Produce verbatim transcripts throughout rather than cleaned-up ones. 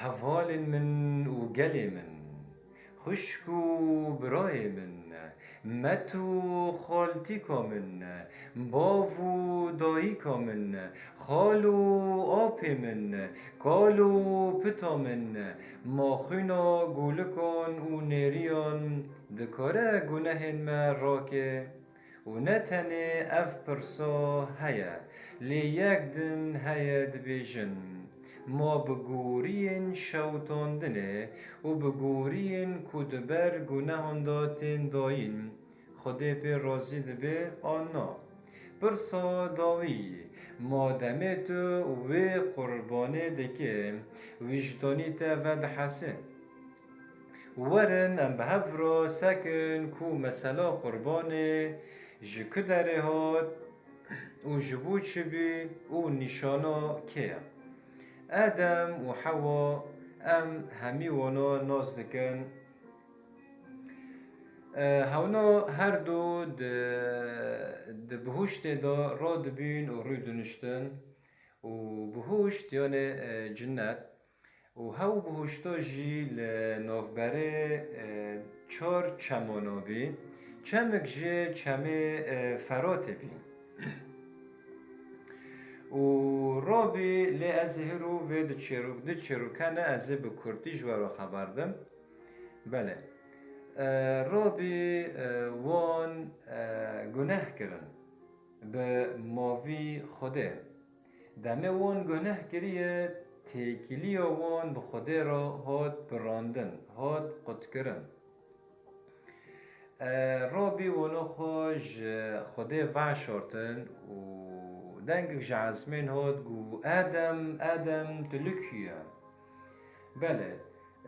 Hevalên min û gelê min, xwişk û birayê min, met û xaltîka min, bav û dayîka min, xal û apê min, kal û pita min, ma xwîna golikan û nêriyan dikare gunehên me rake? Û ne tenê ev pirsa heye, lê yek din heye dibêjin, ma bi goriyên şewitandinê û bi goriyên ku di ber gunehan de tên dayîn, Xwedê pê razî dibe an na? Pirsa dawî, ma demê tu wê qurbanê dike, wijdanî te vedihese. Werin em bi hev re sekin ku mesela qurbanê ji ku derê hat û ji bo çi bî û nîşana kê ye. Edem û Hewa, em hemî wana nas dikin. E, hewna her du di, di bihuştê de radibîn û rûdiniştin û bihuşt, yanê, e, cinnet, û hew bihuşta jî li navberê, e, çar çemana bî. Çemik ji çemê, e, Feratê bî. Û rabî, lê ez ê hiro vê di çêrok-, di çêrokene ez ê bi kurtî ji we re xeber dim. Belê. E, rabî, e, wan, e, guneh kirin bi mavî Xwedê. Demê wan guneh kiriye, têkiliya wan bi Xwedê re hat pirandin, hat qutkirin. E, rabî wana xwe ji Xwedê veşartin û dengek ji ezmên hat, got, Edem, Edem, tu li kû ye? Belê,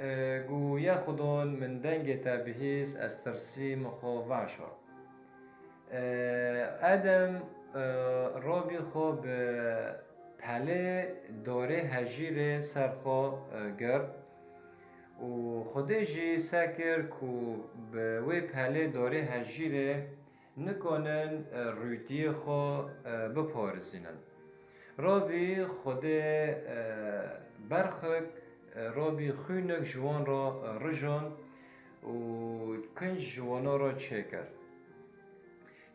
e, got, Ya Xudan, min dengê te bihîst, ez tirsî, min xwe veşart. E, Edem, e, rabî xwe bi pelê dorê hejîrê ser xwe, e, girt û Xwedê jî sekir ku bi wê pelê dorê hejîrê nikanin, e, rûtiyê xwe, e, biparêzînin. Rabî Xwedê, e, berxik, e, rabî xwînik ji wan re, e, rijand û kinc ji wana re çêkir.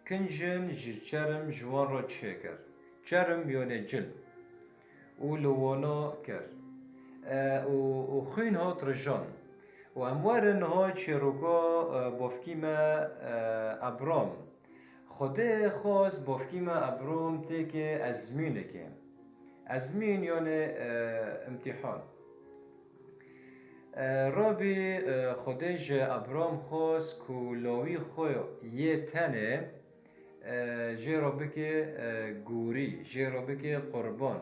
Kincin ji çerm ji wan re çêkir. Çerm yonê cil. Û li wana kir. E, û, û xwîn hat rijan. Û em werin niha çêroka, e, bavkî me, e, Ebram. Xwedê xwest bavkî me Ebram têke ezmînekê. Ezmîn yonê, e, imtîhan. E, Rabî, e, Xwedê ji Ebram xwest ku lawî xwe yê tenê, e, jê re bike, e, gorî, jê re bike qurban.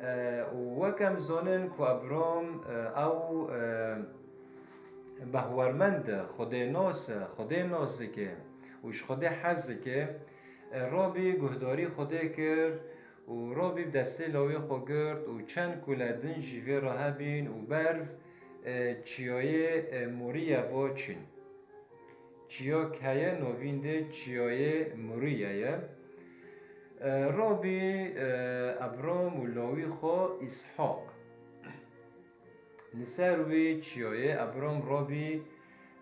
E, û wek em zanin ku Ebram, e, ew, e, behwermend e, Xwedênas e, Xwedê nas dike û ji Xwedê hez dike, e, Rabî guhdarî Xwedê kir û Rabî bi destê lawê xwe girt û çend kule din jî vê re hebîn û ber, e, çiyayê, e, Moriyê ve çîn. Çiyayek heye, navîn dê çiyayê Moriye ye. E, Rabî, e, Ebram û lawî xwe Îshaq. Li ser wê çiyayê Ebram rabî,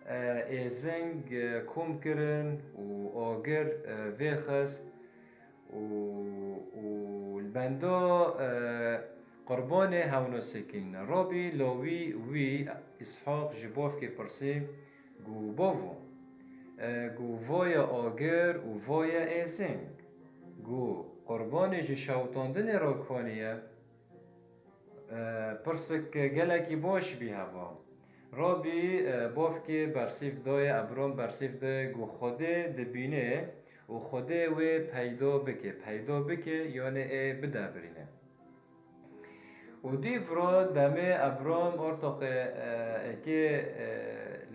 e, êzing, e, kom kirin û agir, e, vêxist û, û li benda, e, qurbanê hewna sekînine. Rabî lawî wî Îshaq ji bavkê pirsî, got, Bavo, e, got, va ye agir û va ye êzing? Got, Qurbanê ji şewitandinê re kanî ye? E, pirsek gelekî baş bî heva. Rabî, e, bavkê bersîv daye, Ebram bersîv daye, got, Xwedê dibîne û Xwedê wê peyda bike. Peyda bike, yanê ê bide birîne. Û dîv re demê Ebram ortoqê, e, êkê, e,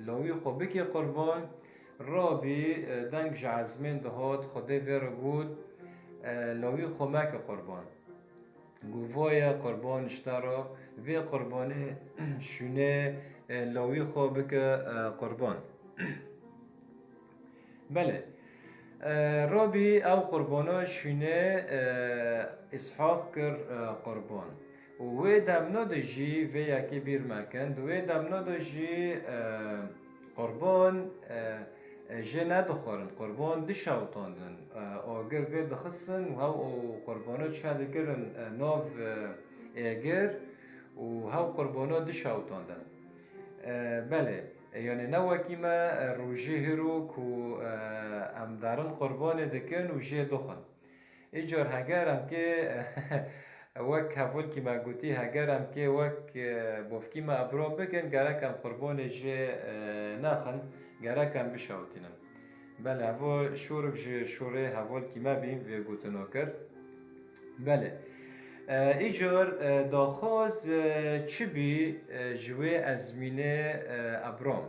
lawî xwe bike qurban, rabî, e, deng ji ezmên dihat, Xwedê vê re got, e, lawî xwe meke qurban. Got, va ye qurban ji te re, vê qurbanê şûnê, e, lawî xwe bike, e, qurban. Belê. E, rabî ew qurbana şûnê, e, Îshaq kir, e, qurban. Û wê demno de jî vê yekê bîr mekin, di wê demno de jî, e, qurban, e, e, jê nedixwarin, qurban dişewtandin. E, agir vê dixistin û hew û qurbano çê dikirin, e, nav, e, êgir û hew qurbano dişewtandin. E, belê, e, yanî ne wekî me, e, rojê hîro ku, e, em derin qurbanê dikin û jê dixwin. Îcar heger em kê, wek hevalkî me gotî, heger em kê wek, e, bavkî me Ebram bikin, gerek em qurbanê jê, e, nexin, gerek em bişewitînin. Belê, hevo şorik ji şorê hevalkî me bî, vê gotino kir. Belê. E, îcar, e, daxwaz, e, çi bî, e, ji wê ezmînê, e, Ebram?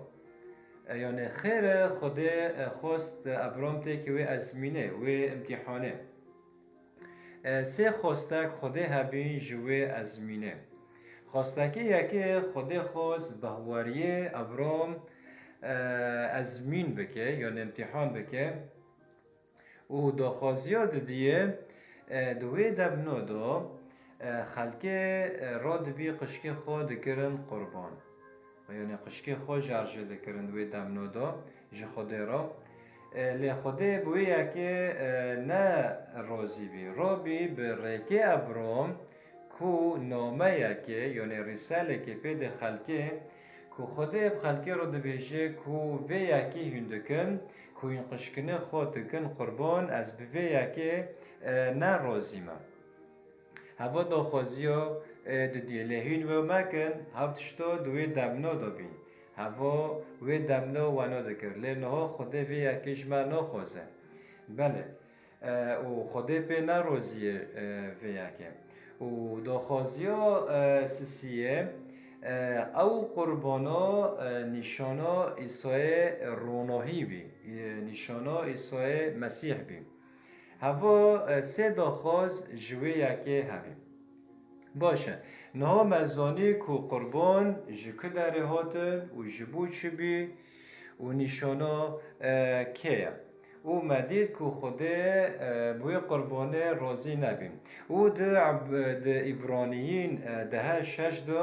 E, yanî xêr e, Xwedê, e, xwest Ebram têkî wê ezmînê, wê îmtîhanê. E, sê xwestek Xwedê hebîn ji wê ezmînê. Xwestekê yekê Xwedê xwest behwariyê Ebram, e, ezmîn bike, yanî îmtîhan bike. Û daxwaziya didiyê, e, di wê demno de, e, xelkê, e, radibî qişkê xwe dikirin qurban. Yanî qişkê xwe jarjê dikirin di wê demno de ji Xwedê re. E, lê Xwedê bi wê yekê, e, ne razî bî. Rabî bi rêkê Ebram, ku nameyekê, yanî rîsalekê pê de xelkê, ku Xwedê bi xelkê re dibêje ku vê yekê hûn dikin, ku hûn qişkinê xwe dikin qurban, ez bi vê yekê, e, ne razî me. Heva daxwaziya, e, didiyê. Lê hûn wê mekin, hev tişta di wê demno de bî. Heva wê demno weno dikir. Lê niha Xwedê vê yekê ji me naxwaze. Belê. E, û Xwedê pê nerozî ye, e, vê yekê. Û daxwaziya, e, sisiyê, e, ew qurbana, e, nîşana Îsayê ronahî bî, e, nîşana Îsayê Mesîh bî. Heva, e, sê daxwaz ji wê yekê hebî. Baş e. Niha me zanî ku qurban ji ku derê hatin û ji bo çi bî û nîşana, e, kê ye. Û me dît ku Xwedê, e, bi wê qurbanê razî nebî. Û di Eb-, di Îbraniyîn, e, dehe şeş de,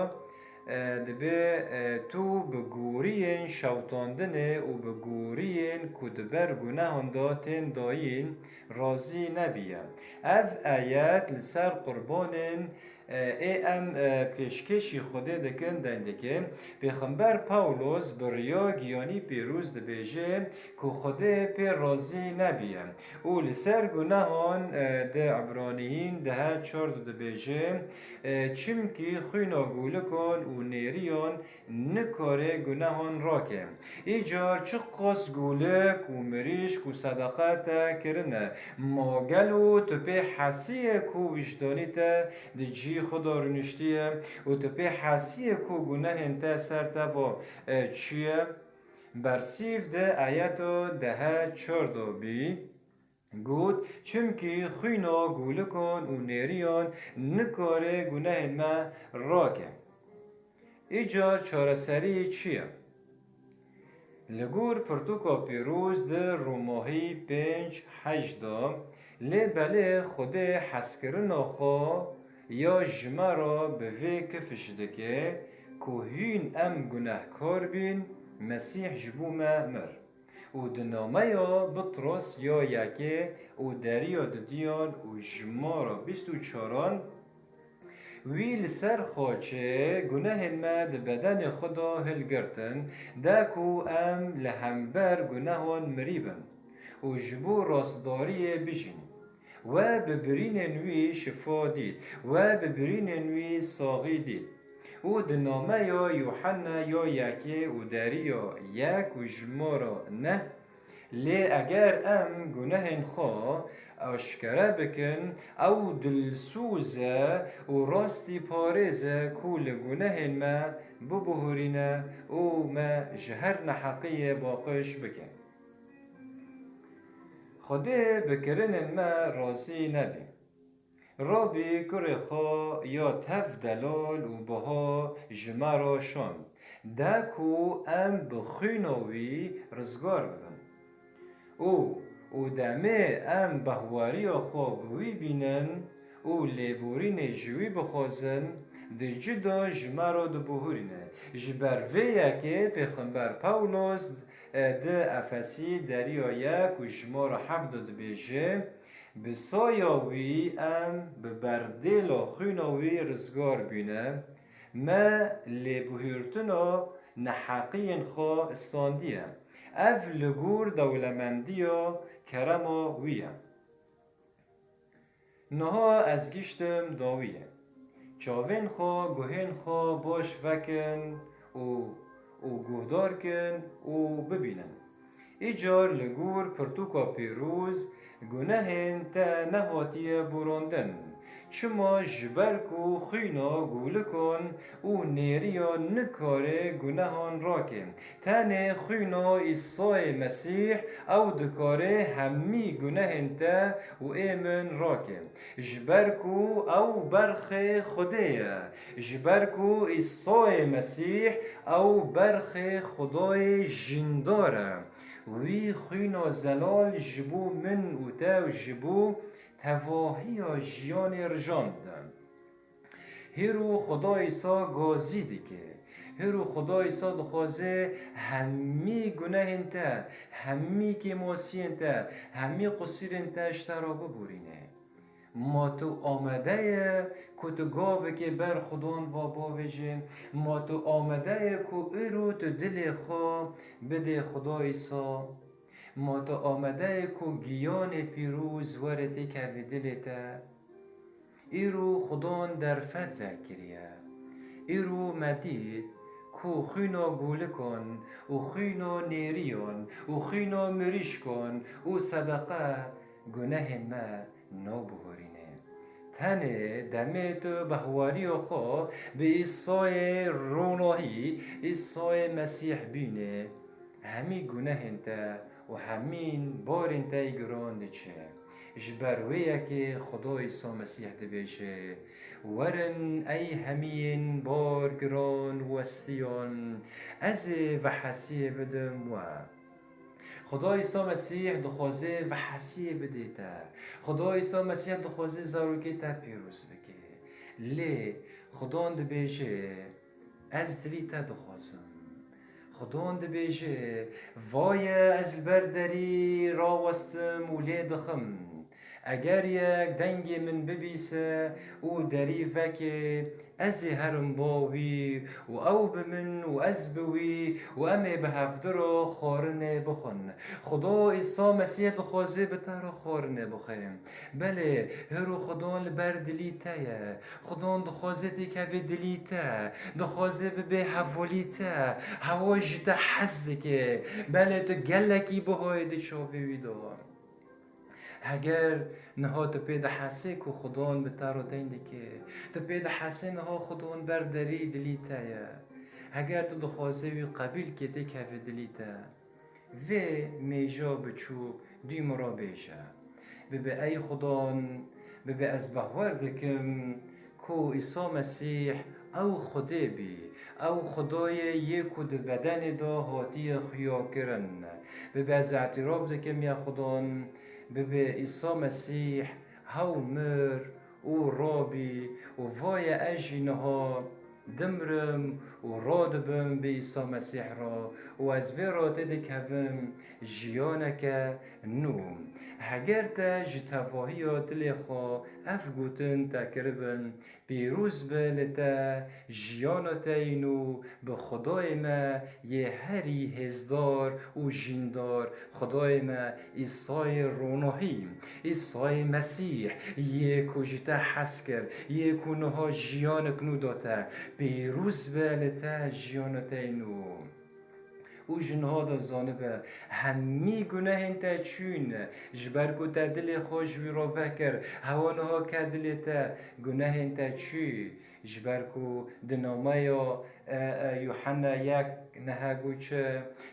e, dibê, e, tu bi goriyên şewtandinê û bi goriyên ku di ber gunehan de tên dayîn razî nebîye. Ev ayet li ser qurbanên, e, ê em, e, pêşkêşî Xwedê dikin, deng dike. Pêxember Pawlos bi riya giyanî pîroz dibêje ku Xwedê pê razî nebîye. Û li ser gunehan, e, di Ebraniyîn dehe çar de dibêje, e, çimkî xwîna golikan û nêriyan nikare gunehan rake. Îcar çiqas golik û mirîşk û sedeqe te kirine, ma gelo tu pê hesî ye ku wijdanî te di cihî xwe de rûniştiye û tu pê hesî ye ku gunehên te ser te va, e, çûye? Bersîv di ayeta dehe çar de bî. Got, çimkî xwîna golikan û nêriyan nikare gunehên me rake. Îcar çareserî çi ye? Li gor pirtûka pîroz di Romahî pênc heşt de, lê belê Xwedê hezkirina xwe ya ji me re bi vê kifiş dike ku hîn em gunehkar bîn, Mesîh ji bo me mir. Û di nameya Bitros ya yekê û deriya didiyan û jimara bîst û çaran, wî li ser xaçê gunehên me di bedenê xwe de hilgirtin, de ku em li hember gunehan mirî bin û ji bo rastdariyê bijîn. We bi birînên wî şifa dît, we bi birînên wî saxî dît. Û di nameya Yuhanna ya yekê û deriya yek û jimara neh, lê eger em gunehên xwe aşkere bikin, ew dilsoz e û rastî parêz e ku li gunehên me bibihurîne û me ji her neheqiyê paqij bike. Xwedê bi kirinên me razî nebî. Rabî kurê xwe ya tev delal û biha ji me re şand, de ku em bi xwîna wî rizgar bibin. Û, û demê em behwariya xwe bi wî bînin û lêborînê ji wî bixwazin, Di cî de ji me re dibihurîne. Ji ber vê yekê Pêxember Pawlos, e, di Efesî deriya yek û jimara heft de dibêje, Bi saya wî em bi berdêla xwîna wî rizgar bîne, me lêbihurtina neheqiyên xwe standiye. Ev li gor dewlemendiya kerema wî ye. Niha ez giştim dawiyê. Çavên xwe, guhên xwe baş vekin û, û guhdar kin û bibînin. Îcar li gor pirtûka pîroz, gunehên te nehatiye borandin. Çima? Ji ber ku xwîna gûlikan û nêriya nikare gunehan rake. Tenê xwîna Îsayê Mesîh ew dikare hemî gunehên te û ê min rake. Ji ber ku ew berxê Xwedê ye. Ji ber ku Îsayê Mesîh ew berxê Xwedayê jîndar e. Wî xwîna zelal ji bo min û te û ji bo tevahiya jiyanê rijand. Hêro Xuda Îsa gazî dike. Hêro Xuda Îsa dixwaze hemî gunehên te, hemî kêmasiyên te, hemî qusûrên te ji te re biborîne. Ma tu amade ye ku tu gavekê ber Xudan va bavêje? Ma tu amade ye ku îro tu dilê xwe bidê Xuda Îsa? Ma tu amade ye ku giyanê pîroz were têkeve dilê te? Îro Xudan derfet vekiriye. Îro me dît ku xwîna golikan û xwîna nêriyan û xwîna mirîşkan û sedeqe gunehên me nabihurîne. Tenê demê tu bi hawariya xwe bi Îsayê ronahî, Îsayê Mesîh bîne, hemî gunehên te û hemîn barên te yê giran diçe. Ji ber wê yekê Xuda Îsa Mesîh dibêje, Werin ey hemiyên bar giran û westiyan, ez ê vehesiyê bidim we. Xuda Îsa Mesîh dixwaze vehesiyê bidê te. Xuda Îsa Mesîh dixwaze zarokê te pîroz bike. Lê Xudan dibêje, Ez dilî te dixwazim. Xudan dibêje, Vaye ez li ber derî rawestim û lê dixim. Eger yek dengê min bibîse û derî veke, ez ê herim ba wî û ew bi min û ez bi wî û em ê bi hevdi re xwarinê bixwin. Xuda Îsa Mesîh dixwaze bi te re xwarinê bixwe. Belê, hêro Xudan li ber dilî te ye. Xudan dixwaze têkeve dilî te. Dixwaze bibe hevalî te. Hewa ji te hez dike. Belê, tu gelekî bihayê di çavê wî de. Heger niha tu pê dihesê ku Xudan bi te re deyn dike, tu pê dihesê niha Xudan ber derî dilî te ye. Heger tu dixwazê wî qebîl kê têkeve dilî te, vê mêja biçûk dû min re bêje. Bibe ey Xudan, bibe ez bawer dikim ku Îsa Mesîh ew Xwedê bî, ew Xwedayê yê ku di bedenê de hatiye xuyakirin. Bibe ez îtîraf dikim ya Xudan, bibe Îsa Mesîh hew mir û rabî û vaye ez jî niha dimrim û radibim bi Îsa Mesîh re û ez vê re têdikevim jiyaneke nû. Heger te ji tevahiya dilê xwe ev gotin te kiribin, Pîroz be li te, jiyana te yî nû bi Xwedayê me yê herî hêzdar û jîndar, Xwedayê me Îsayê ronahî, Îsayê Mesîh, yê ku ji te hez kir, yê ku niha jiyanek nû da te. Pîroz be li te, jiyana te yî nû. Û ji niha de zanibe, hemî gunehên te çûn, ji ber ku te dilê xwe ji wî re vekir, hewa niha ke dilê te gunehên te çû, ji ber ku di nameya, e, e, Yuhanna yek neh got çi,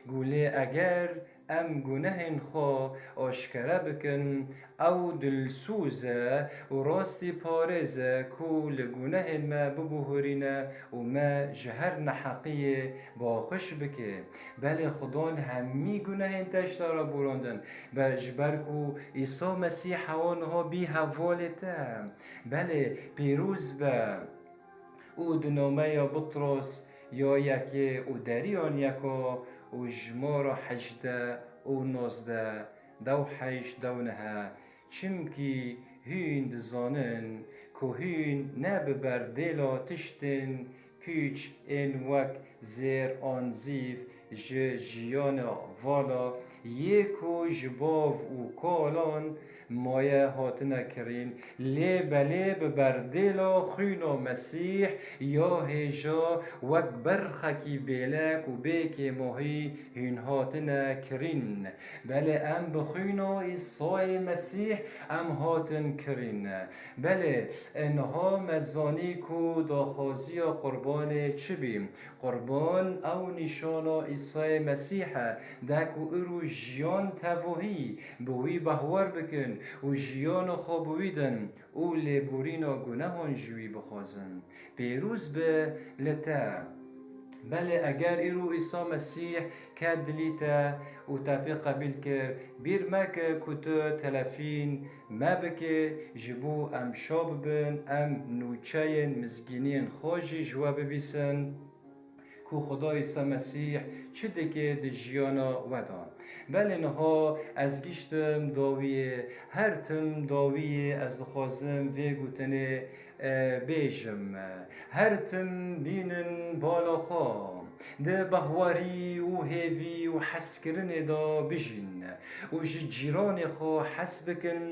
got lê eger em gunehên xwe aşkere bikin, Ew dilsoz e û rastî parêz e ku li gunehên me bibihurîne û me ji her neheqiyê baxş bike. Belê Xudan hemî gunehên te ji te re borandin. Be, ji ber ku Îsa Mesîh hewa niha bî hevalê te. Belê, pîroz be. Û di nameya Butros ya yekê û deriyan yeka û jimara hejdeh û nozdeh, dew heşt, dew neh, çimkî hûn dizanin ku hûn ne bi berdêla tiştên pûç ên wek zêr an zîv ji jiyana vala yê ku ji bav û kalan maye hatine kirîn, lê belê bi berdêla xwîna Mesîh ya hêja wek berxekî bêlek û bê kêmahî hûn hatine kirîn. Belê em bi xwîna Îsayê Mesîh em hatin kirîn. Belê, niha me zanî ku daxwaziya qurbanê çi bî. Qurban ew nîşana Îsayê Mesîh e, de ku îro jiyan tevohî bi wî behwer bikin û jiyana xwe bi wî din û lêborîna gunehan ji wî bixwazin. Pêroz be li te. Belê eger îro Îsa Mesîh ket dilî te û te pê qebîl kir, bîr meke ku tu telefîn me bike, ji bo em şa bibin, em nûçeyên mizgîniyên xwe jî ji we bibîsin. Ku Xuda Îsa Mesîh çi dike di jiyana we de. Belê niha ez giştim dawiyê, her tim dawiyê ez dixwazim vê gotinê, e, bêjim. Her tim bînin bala xwe, di behwarî û hêvî û hezkirinê de bijîn û ji cîranê xwe hez bikin,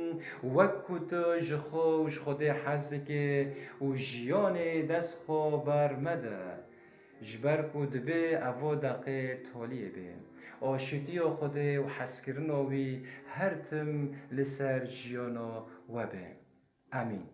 wek ku tu ji xwe û ji Xwedê hez dike û jiyanê dest xwe ber mede. Ji ber ku dibe evo deqê taliyê be. Aşitiya Xwedê û hezkirina wî her tim li ser jiyana we be. Amîn.